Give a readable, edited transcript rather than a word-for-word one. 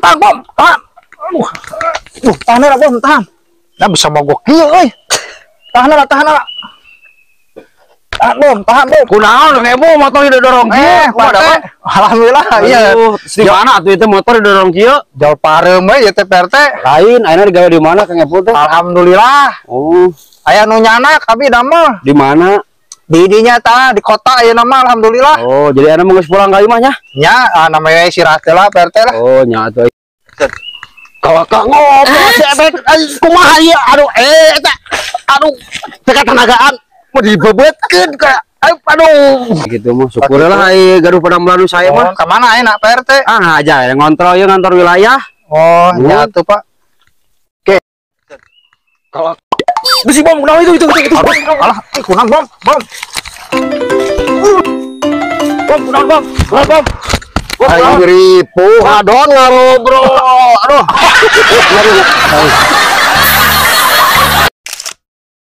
Tahan, Bom. Tahan. Aduh. Aduh, tahan lah, Bom, tahan. Nah, bisa mogok kieu euy. Tahan lah, tahan lah. Tahan, Bom, tahan, Bom. Kunaon Kang Ebu motor didorong kieu? Eh, Kumaha Pak RT. Alhamdulillah, iya. Aduh, di mana atuh itu motor didorong kieu? Jauh pareum we ieu teh, Pak RT. Lain, ayeuna digawe di mana Kang Ebu teh? Alhamdulillah. Oh, Aya nu nyanak abi damel. Di mana? Di dinya tah, di kota ayeuna mah, alhamdulillah. Oh, jadi ayeuna mah geus pulang ka imah nya? Nya, ah, namanya istirahat lah, Pak RT lah. Oh, nya atuh. Kalau kang ngobrol si Ebek, ay, kumaha ieu? Aduh, eh, eta. Aduh, teka tenagaan mau dibebetkeun ka. Aduh. Gitu mah syukur lah ai gaduh padamelan saya Oh, mah. ka mana ayeuna, Pak RT? Ah, aja ngontrol ieu ngantor wilayah. Oh, nya atuh, Pak. Oke. Kalau besi bom kunaon itu. Aduh, alah, eh, kunaon, Bom, Bom. Bom kunaon, bom? Kunaon, bom? Bom, Aing kunaon? ripuh. Adon ngobrol. Aduh.